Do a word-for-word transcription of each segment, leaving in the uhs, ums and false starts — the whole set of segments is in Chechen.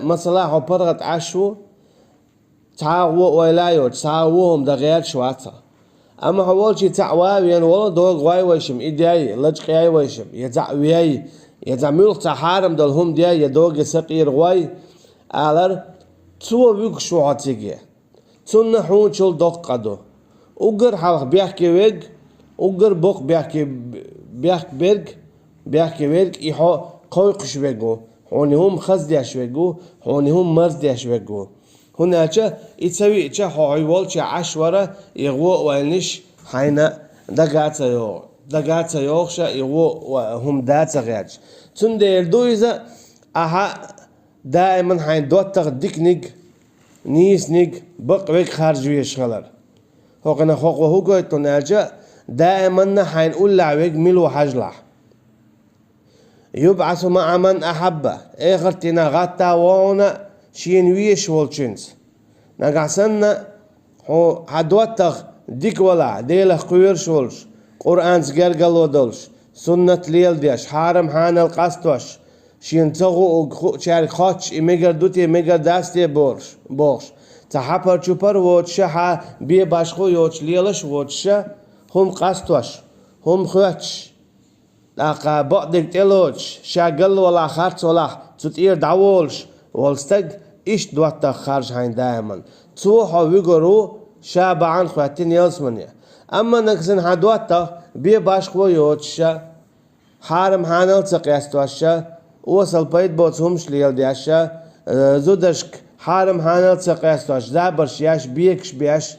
Масала, хьо паргӀат Ӏаш ву, цхьа а вон ойла йоцуш, цхьа а вон хӀума дан гӀерташ вац хьо. Амма хьо волчу цхьаъ ван а вена волу, дога гӀой вайшимма, и дей, лачкъой вайшимма, я цхьаъ вей, я цхьа муьлхха цхьа хьарам долу хӀума дей, я дога сакъера гӀой, алар, цо вуьгуш ву хьо цига. Цунна хьуначул доккха къа ду. Уггар хьалха бехке верг, уггар боккха бехке, бехк берг, бехке верг, и хьо кхойкхуш верг ву, хьуна хӀума хаздеш верг ву, хьуна хӀума марздеш верг ву. ХӀунда аьлча и ца веъча, хьо хьуй волчу Ӏаш вара, и гӀо а вайнаш хьайна дага а ца йогӀу. Дага а ца йогӀуша, и гӀо а хӀума да ца гӀерташ. Цундела ду иза, ахьа даиман хьайн доттагӀа диканиг, нийсаниг, бакъ верг харжа везаш хилар. ХӀокхуьнан хӀокхо хӀун гойту аьлча, даиманна хьайн уллехь верг мила ву хьажалахь. «ЮбӀасу маӀа ман ахьабба», эхартина гӀатта вогӀуна шена везаш волчуьнца. Нагахь санна, хьо хьан доттагӀа дика валахь, Делах кхоьруш волуш, Къуръанца гергарло долуш, суннат леладеш, хьарам-хьанал къастош, шена ца гӀуург хуучаьрга хоттуш, и мегар ду те, мегар дац те бохуш, бохуш. Цхьа хьапар-чупар воцуша, хьан бен башхо йоцуш лелаш воцуша, хӀума къастош, хӀума хоьттуш, тӀаккха бакъдерг тӀелоцуш, ша галвалахь, харцвалахь, цу тӀера дӀаволуш волу стаг, иштта доттагӀа харжа хьайна даиман. Цо хьо вуьгур ву, ша бахьана хоьттина ялсамане. Амма нагахь санна хьан доттагӀа бен башхо йоцуша, хьарам-хьанал ца къестоша, осал пайда боцу хӀумаш леладеша, э, зударшка хьарам-хьанал ца къестош, забарш еш, бегаш беш,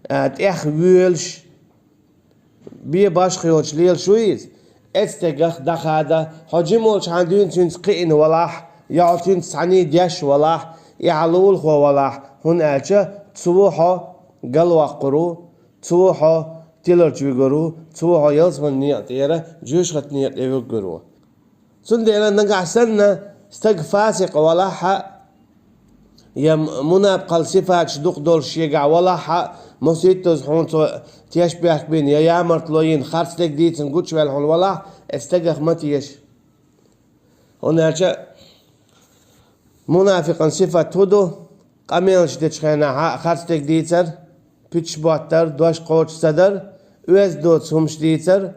э, тӀех воьлуш, бен башха йоцуш лелаш ву иза. Эцу стегах дӀахада, хьо жима волчу хьан дуьйна цуьнца кхиъна валахь, я хьо цуьнца цхьаьний деш валахь, и хьан лулахо валахь, хӀунда аьлча цо хьо галваккхур ву, цо хьо тиларчу вуьгур ву, цо хьо ялсаман некъа тӀера, жоьжахатин некъа тӀе вуьгур ву. Цундела нагахь санна стаг фасикъ валахь а, я мунапикъал сифаташ дукха долуш шегахь валахь а, масийттаза хьуна цо тешнабехк бина, я ямартло йина, харц дерг дийцина гучуваьлла хьуна валахь, эцу стагах ма теша. ХӀунда аьлча мунафикъан сифат хӀун ду? Къамелаш дечу хенахь а харц дерг дийцар, пуьташ боттар, дош кхочуш ца дар, оьзда доцу хӀумаш дийцар,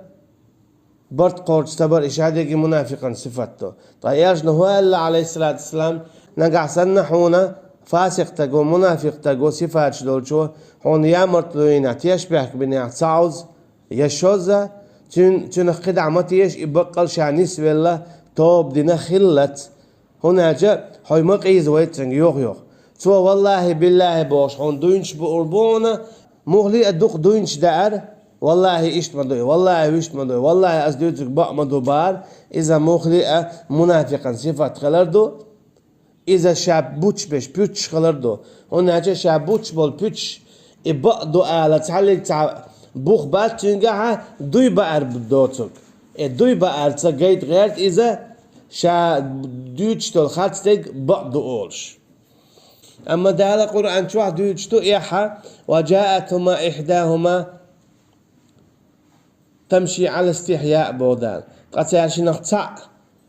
барт кхочуш ца бар, и шадерриге мунафикъан сифат ду. Ткъа элчано хӀун аьлла, Ӏалайхиссалату вассалам, нагахь санна хьуна фасикъ стаго, мунафикъ стаго, сифаташ долчо, хьуна ямартло йинехь, тешнабехк бинехь, цхьа Ӏуза я шозза, цуьн-, цуьнах кхидӀа ма теша, и баккъал ша нисвелла, тоба дина хиллалц. ХӀунда аьлча хьо ма къийза вайта цуьнга йоха-йоха. Цо валлахӀи, биллахӀи бохуш хьуна дуйнаш буур бу хьуна, муххале а дукха дуйнаш даар, валлахӀи, иштта ма дуй, валлахӀи, вуьшта ма дуй, валлахӀи, ас дуьйцург бакъ ма ду баар, иза муххале а мунафикъан сифат хилар ду, иза ша буташ беш пуьташ хилар ду. ХӀунда аьлча ша буташ болу пуьташ, и бакъ ду ала цхьаллиг цхьа бух бац цуьнгахьа, дуй баар доцург. И дуй баарца гайта гӀерта иза, ша дуьйцуш долу харц дерг бакъ ду олуш. Амма Дала Къуръан чохь дуьйцуш ду эхьа: «Ва жаатхума ихьдахума тамши Ӏала истихьяъ», – боху Дала. Ткъа цаьршинах цхьаъ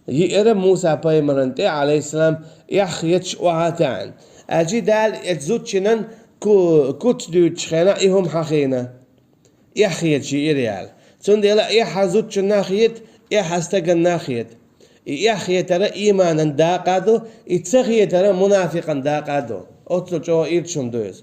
йиира Муса-пайхамарна тӀе, Ӏалайхиссалам, эхь етташ охьа а таьӀна. Аьлча Дала эцу зудчунан ку-, куц дуьйцучу хенахь и хӀума хьахийна. Эхь хеташ йиира аьлла. Цундела эхь а зудчунна хета, эхь а стаганна хета. И эхь хетар а ийманан дакъа ду, и ца хетар а мунафикъан дакъа ду. Оццул чӀогӀа ирча хӀума ду иза.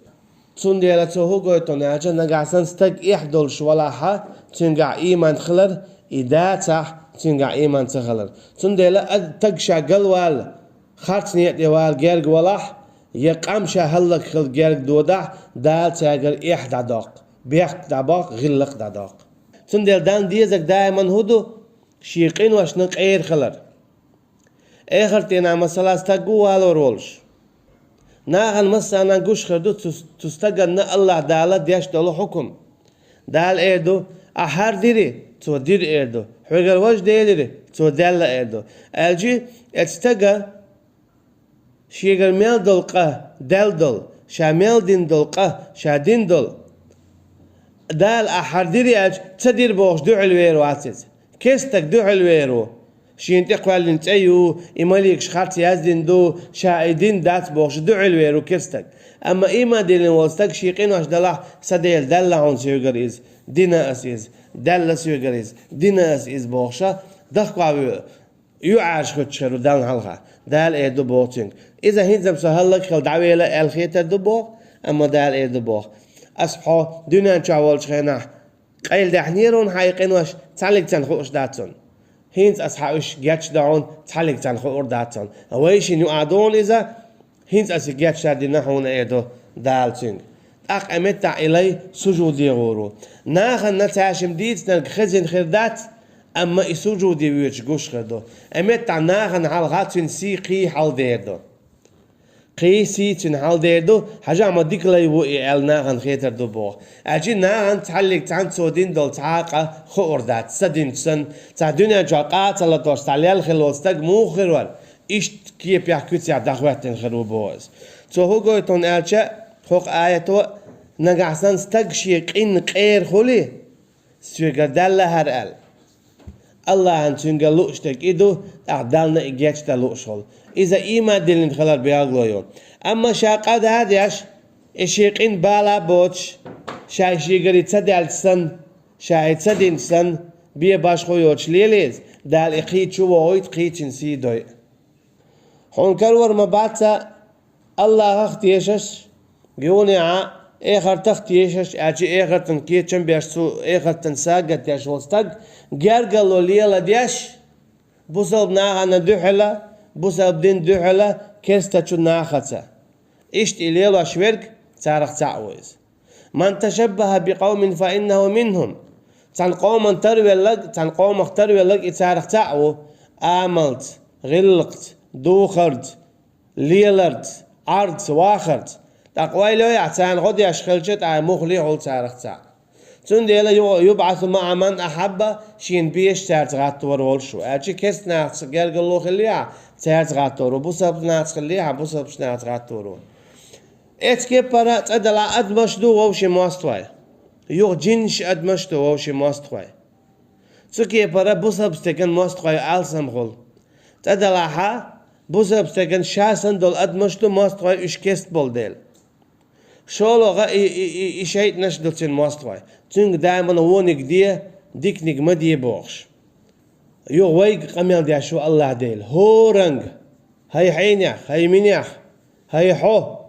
Цундела цо хӀун гойту аьлча, нагахь санна стаг эхь долуш валахьа, цуьнгахь ийман хилар, и дацахь, цуьнгахь ийман ца хилар. Цундела а стаг ша галвала, харц некъа тӀе вала герга валахь, я къам ша хӀаллакьхила герга додахь, Дала цаьргара эхь дӀадоккху, бехк дӀабоккху, гӀиллакх дӀадоккху. Цундела Далла дезарг даиман хӀун ду? Шен къиношна къера хилар. Эхарт дийнахь, масала, стаг ву валор волуш. Нахана массарна гуш хир ду цу, цу стаганна АллахӀ Дала деш долу хьукум. Дала эр ду: «Ахь хӀара дири?» Цо: «Дира», – эр ду. «Хьоьгара важа делири?» Цо: «Даьлла», – эр ду. Аьлчи, эцу стага шегара мел долу къа даьлла долу, ша мел дина долу къа ша дина долу. Дала: «Ахь хӀара дири», – аьлча, ца дира бохуш дуьхьал вер вац иза. Кестаг дуьхьал вер ву. Шена тӀекхоьллина цӀе ю, и маликаш харц яздина ду, ша и дина дац бохуш дуьхьал вер ву керстаг. Амма ийман диллина волу стаг шен къинош далахь, сан Дела, даьлла хьуна соьгара иза, дина ас иза, даьлла соьгара иза, дина ас иза бохуша, дахкавоьду, юьхьӀаьржа хӀуьттуш хир ву Далла хьалха. Дала эр ду боху цуьнга: иза хӀинца-м со хӀаллакьхила дӀавелла аьлла хетар ду боху, амма Дала эр ду боху: ас хьо дуьнен чохь волчу хенахь къайладаьхнера хьуна хьан и къинош, цхьаьллиг царна хууш дац хьуна. ХӀинца ас хьан уьш гечдо хьуна, цхьаьллиг царна хуур дац хьуна. Вайшинна юкъахь ду хьуна иза, хӀинца ас и гечдар дина хьуна, эр ду Дала цуьнга. ТӀаккха а меттахь и лай сужуде гӀур ву. Нахана цаьршимма дийцинарг хезина хир дац, амма и сужуде воьдуш гуш хир ду. А меттахь нахана хьалха цуьнан сий, кхий хьалдер ду. Кхий, сий цуьнан хьалдер ду, хьажахь, ма дика лай ву и аьлла нахана хетар ду боху. Аьлча нахана цхьаьллиг цхьаьна цо дина долу цхьа а къа хуур дац, сан динчу санна, цхьа дуьнен чохь къа ца латош цхьа лелла хилла волу стаг муха хир вара, иштта кепехь, куьцехь дӀахӀоьттина хир ву боху иза. Цо хӀун гойту хьуна аьлча, хӀокху аято: нагахь санна стаг шен къинна къера хуьлий, соьгара даьлла хӀара аьлла, Аллахьан цуьнга лууш дерг и ду, тӀаккха Далла и гечдан лууш хуьлу. Иза ийман диллина хилар билгало ю. Амма ша къа дан а деш, и шен къинна бала а боцуш, ша шегара и ца даьлча санна, ша и ца динча санна, бен башхо йоцуш лелийза, Дала и кхий чу вохуьйту, кхий цуьнан сий дойу. Хьуна карор ма бац Аллахьах тешаш, юха а эхартах тешаш, аьлча эхартан кечам беш, цу эхартан сагатдеш волу стаг гергарло леладеш, бусалба нахана дуьхьала, бусалба дин дуьхьала керстачу нахаца. Иштта и лелош верг царах цхьаъ ву иза. «Ман ташаббаха бикъавмин фа иннаху минхум». Цхьана къоман тарвелларг, цхьана къомах тарвелларг и царах цхьаъ ву: амалца, гӀиллакхца, духарца, леларца, Ӏарца, вахарца. ТӀаккха ойла йо ахь, царна гӀо деш хилча, тӀаккха муххале а хуьлу царах цхьаъ. Цундела ю-, юбӀасу маӀа ман ахьабба, шена безаш цаьрца гӀаттор волуш ву. Аьлча керста нахаца гергарло хиллехь, цаьрца гӀаттор ву, бусалба нахаца хиллехь, бусалбачу нахаца гӀаттор ву. Эцу кепара цӀа далахь адамаш ду вовшийн мостагӀой. Юха жинаш адамаш ду вовшийн мостагӀой. Цу кепара бусалба стеган мостагӀой алсам хуьлу. ЦӀа далахьа, бусалба стеган ша санна долу адамаш ду мостагӀой, уьш керста болу дела. ШолгӀа и, и, и, и шайтӀанаш ду цуьнан мостагӀой. Цуьнга даиман вониг де, диканиг ма де бохуш. Юха вайга къамел деш ву Аллахь Дела. ХӀоранга: хӀай хьенех, хӀай минех, хӀай хьо.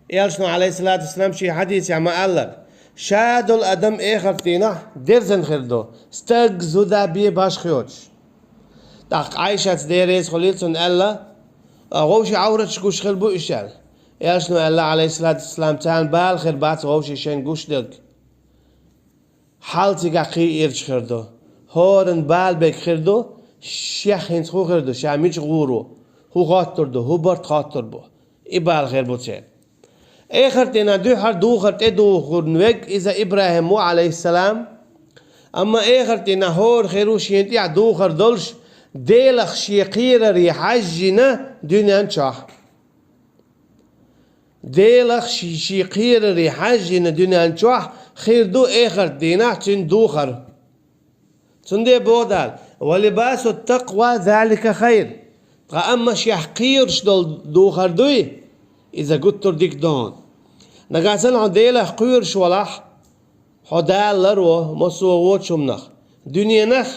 Элчано, Ӏалайхиссалату вассалам, шен хьадисехь ма-аллара: ша долу адам эхарт дийнахь дерзан хир ду, стаг, зуда бен башха йоцуш. ТӀаккха Ӏайшаца, Дела реза хуьлийла цунна, аьлла: «А, вовшийн Ӏавраташ гуш хир бу уьш», аьлла. Элчано аьлла, Ӏалайхиссалату вассалам: «Царна бала хир бац вовшийн шайн гуш дерг». Хьал цигахь кхин ирча хир ду. ХӀоранна бала берг хир ду, шех хӀинца хӀун хир ду, ша мича гӀур ву, хӀун хоттур ду, хӀун барт хоттур бу. И бала хир бу церан. Эхарт дийнахь дуьххьара духар тӀедухурна верг иза ИбрахӀим ву, Ӏалайхиссалам. Амма эхарт дийнахь хӀора хир ву шена тӀехь духар долуш, Делах шен кхераре хьаьжжина дуьнен чохь. Делах ши-, шен кхераре хьаьжжина дуьнен чохь хир ду эхарт дийнахь цуьнан духар. Цундела боху Дала: «Ва либасу ттакъва залика хайр». Ткъа амма шех кхоьруш долу духар дуй, иза гуттар а дика ду хьуна. Нагахь санна хьо Делах кхоьруш валахь, хьо Дала ларво массо а вочу хӀуманах. Дуьненах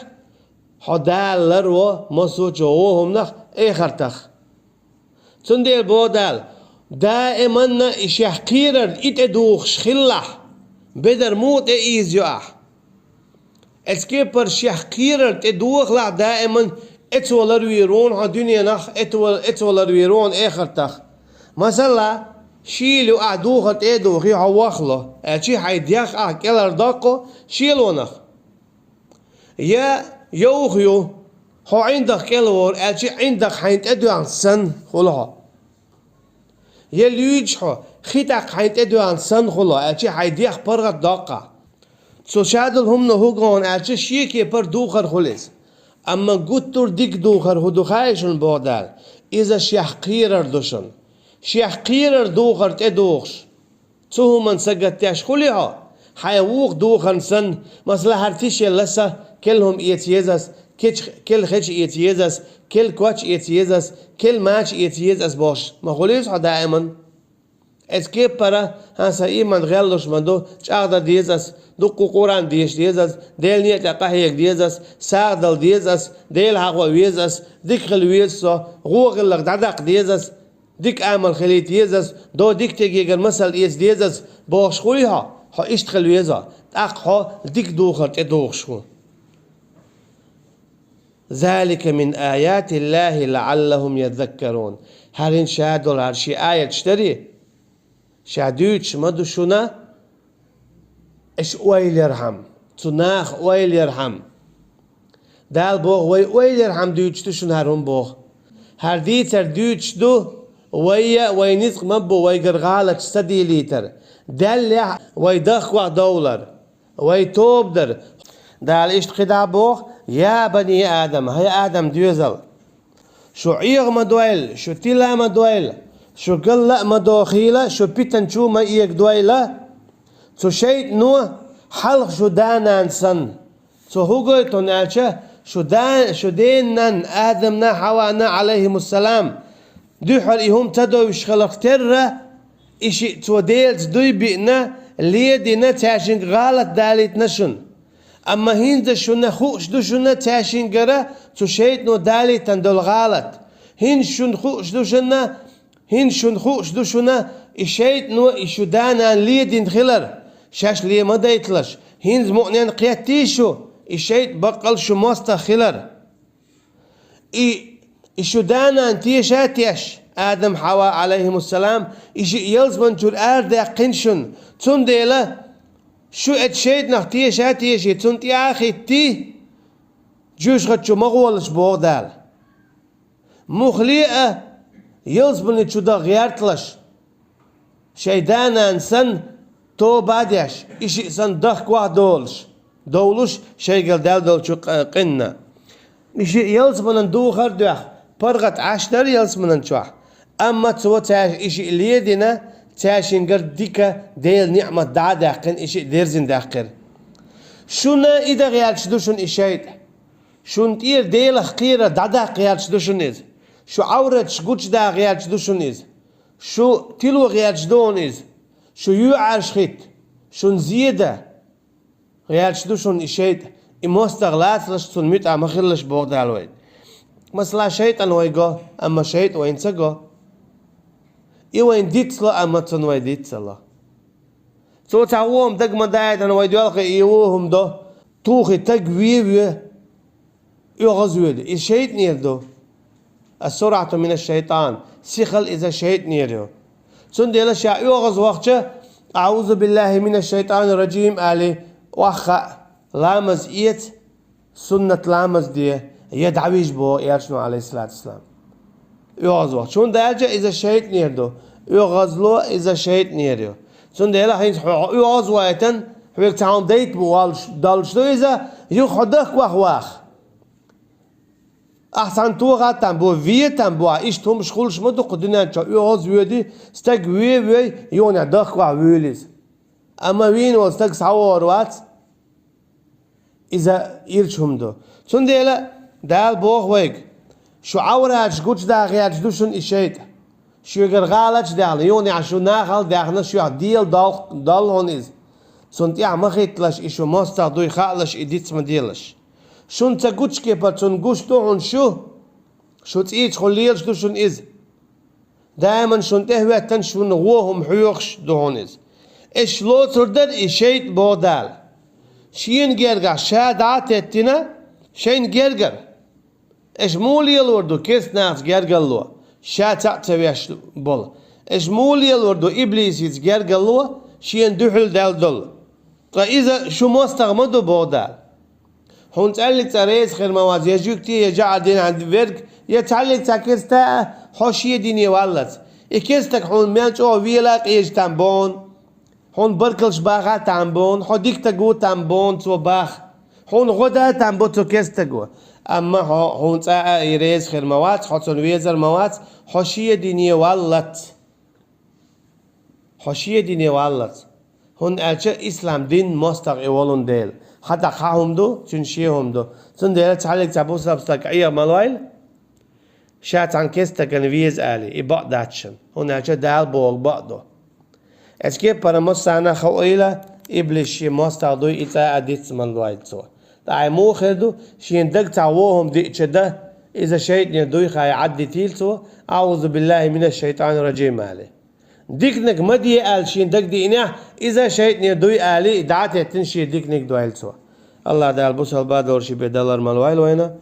хьо Дала ларво массо а чу вон хӀуманах, эхартах. Цундела боху Дала: даиманна и шех кхерар и тӀедухуш хилалахь, бедар муха тӀеийзайо ахь? Эцу кепара шех кхерар тӀедухалахь даиман, эцо ларвийр ву хьо дуьненах, эцо, эцо ларвийр ву хьо эхартах. Масала, шийла ю ахь духар тӀе а духий, хьо вахло, аьлчи хьайн дегӀ ахь кӀелхьардоккху шелонах. Я йовха ю, хьо ӀиндагӀ кӀелвор, аьлчи ӀиндагӀ хьайна тӀедоьгӀна санна хуьлу хьо. Я луьйчу хьо, хи тӀаккха хьайна тӀедоьгӀна санна хуьлу, аьлчи хьайн дегӀ паргӀатдоккху ахь. Цу шадолу хӀумано хӀун го хьуна аьлча, шен кепара духар хуьлу иза. Амма гуттар а дика духар хӀун ду хаьий шуна, боху Дала? Иза шех кхерар ду шуна. Шех кхерар духар тӀедухуш, цу хӀуманна сагатдеш хуьлий хьо? Хьайн вукху духарна санна, масала, хӀара тиша елла сан, керла хӀума эца еза ас, Кеча, кел хеча эца еза ас, кел коч эца еза ас, кел мача эца еза ас бохуш ма хуьлийла хьо даиман. Эцу кеппара, хьан сан ийман гӀеллуш ма ду, чӀагӀдан деза ас, дуккха Къуръан деша деза ас, Делан некъа тӀе къахьега деза ас, сагӀа дала деза ас, Дела хьахо веза ас, дика хила веза со, гӀо хилларг дӀадаккха деза ас, дика амал хилийта еза ас, до дика тегегара масал эца деза ас бохуш хуьлий хьо, хьо иштта хила веза, тӀаккха хьо дика духар тӀедухуш ху. «Залика мин аятиллахи лааллахум язаккарун». ХӀара хӀинца ша долу хӀара ши аяташ дарий? Ша дуьйцуш ма ду шуна аша ойла ярхьама, цу наха ойла ярхьама. Дала боху, вай ойла ярхьама дуьйцуш ду шуна хӀара хӀума боху. ХӀара дийцар дуьйцуш ду, вайя, вай ницкъ ма бу, вайгара гӀалаташ ца дийлийтар. Даьллехь вай дахкох довлар. Вай тоба дар. Дала иштта кхидӀа боху: «Я бани Адам, хӀай Адам доьзал! Шу Ӏеха ма дойла, шу тила ма дойла, шу галла а ма дохийла, шу питан чу ма эгадойла. Цу шайтӀано хьалха шу да-нана санна». Цо хӀун гойту аьлча, шу да-, шу ден-нанна Адамна, Хьавана, алейхимуссалам, дуьххьара и хӀума ца довзуш хиларх терра, и шиъ цо Делаца дуй биъна, ледина, цаьршинга гӀалат далийтина шуна. Амма хӀинца шуна хууш ду шуна цаьршингара цу шайтӀано далийтина долу гӀалат. ХӀинца шуна хууш ду шуна, хӀинца шуна хууш ду шуна, и шайтӀано и шу да-нана ледина хилар, шаьш ле ма дайталаш. ХӀинца мукъаненна кхеттий шу, и шайтӀа баккъал шу мостагӀа хилар. И, и шу да-нана теша а теш, Адам, Хьава, алейхимуссалам, и шиъ ялсаман чуьра арадаьккхина шуна. Цундела шу эцу шайтӀанах теша а теший, цунна тӀе а хӀиттий, жоьжахати чу ма гӀолаш, боху Дала. Муххале а ялсамани чу даха гӀерталаш, шайн да-нана санна тоба а деш, и шиъ санна дахкох а долуш, довлуш шайгара даьлла долчу къ-, къинна. И шиъ ялсаманан духар а доьхна, паргӀат Ӏаш дара ялсаманан чохь, амма цо цаьрша и шиъ ледина, цаьршингара дика Делан ниӀмат дӀа а даьккхина, и шиъ дерзина даьккхира. Шуна и дан гӀерташ ду шуна и шайтӀа. Шуна тӀера Делах кхерар дӀадаккха гӀерташ ду шуна иза. Шу Ӏавраташ гучудаха гӀерташ ду шуна иза. Шу тило гӀерташ ду хьуна иза. Шу юьхьӀаьржа хӀитта, шуна зе дан гӀерташ ду шуна и шайтӀа. И мостагӀа лацалаш, цунна муьтӀахь ма хилалаш, боху Дала вайна. Масала, шайтӀан вай го, амма шайтӀа вайна ца го. И вайна диц ло, амма цунна вай диц ца ло. Цо цхьа вон дага ма даийтина вай доьлхий и вон хӀума до, тухий таг ве а ве, оьгӀаз а воьду. Иза шайтӀанера ду. Ас-сурахьату мина шайтӀан. Сихал иза шайтӀанера ю. Цундела ша оьгӀаз вахча, «Аузу биллахи мина шайтӀани раджим», али, охьахаа, ламаз эца, суннат ламаз де, я дӀавижа боху Элчано, алейхиссалату вассалам. ОьгӀаз вахча. ХӀунда аьлча иза шайтӀанера ду. ОьгӀазло иза шайтӀанера ю. Цундела хӀинца хьо, хьо оьгӀаз вайтан, хьоьга цхьа хӀума дайта бу валуш, долуш ду иза, юха хьо дахкох ваха. Ахь цхьаьна тоха а там бу, ве а там бу, ахь иштта хӀумаш хуьлуш ма ду кху дуьнен чохь, оьгӀаз а воьдий, стаг ве а вой, юханехь дахкох вуьйла иза. Амма вийна волу стаг схьавогӀур вац, иза ирча хӀума ду. Цундела Дала боху вайга: «Шу Ӏавраташ гучудаха гӀерташ ду шуна и шайтӀа. Шуьгара гӀалаташ а даьхна, юханехь шу нахал а даьхна, шуьх дела дол-, доллу хьуна иза. Цунна тӀехь ма хӀитталаш, и шу мостагӀа дуй хаалаш, и диц ма делаш. Шуна ца гучу кепара цунна гуш ду хьуна шу, шу цӀийцахула лелаш ду шуна иза. Даиман шуна тӀехӀоьттина, шуна вон хӀума хьоьхуш ду хьуна иза». Эш лоцур дара и шайтӀа, боху Дала. Шена гергахь ша дӀа а теттина, шайна гергара. Эш муха лелор ду керста нахаца гергарло, ша цхьаъ ца веш болу? Эш муха лелор ду иблисица гергарло, шена дуьхьал даьлла долу? Ткъа иза шу мостагӀа ма ду, боху Дала. Хьуна цхьаьллиг цкъа реза хир ма вац, я жуьгти, я жаӀар динехь верг, я цхьаьллиг цхьа керста а, хьо шен дине валлалц. И керстаг хьуна мел чӀогӀа вела а къежа там боху. Хьуна баркаллаш баха а там боху, хьо дика стаг ву там боху цо баха. Хьуна гӀо да а там бо цу керстаго. Амма хьо, хьуна цкъа а и реза хир ма вац, хьо цунна везар ма вац, хьо шен дине валлалц. Хьо шен дине валлалц. ХӀунда аьлча ислам дин мостагӀа и волун дела. Хьа тӀаккха хьа хӀума ду, цуьнан шен хӀума ду. Цундела цхьаллиг цхьа бусалба стаг Ӏеха ма лойла, ша цхьана кестагана веза аьлла, и бакъ дац шуна. ХӀунда аьлча Дала бохург бакъ ду. Эцу кеппара массарна а хууйла, иблис шен мостагӀа дуй, и цкъа а диц ма лойла цо. ТӀаккха муха хир ду, шена дага цхьа вон хӀума диъча дан, иза шайтӀанера дуй хаий Ӏаддитийла цо, «АӀузу биллахӀи минаш-шайтӀанир-ражим» аьлла. Диканиг ма де аьлла шена дага диънехь, иза шайтӀанера дуй аьлла, и дӀа а теттина шен диканиг дойла цо. АллахӀ Дала бусалба долуш бен далар ма лойла вайна.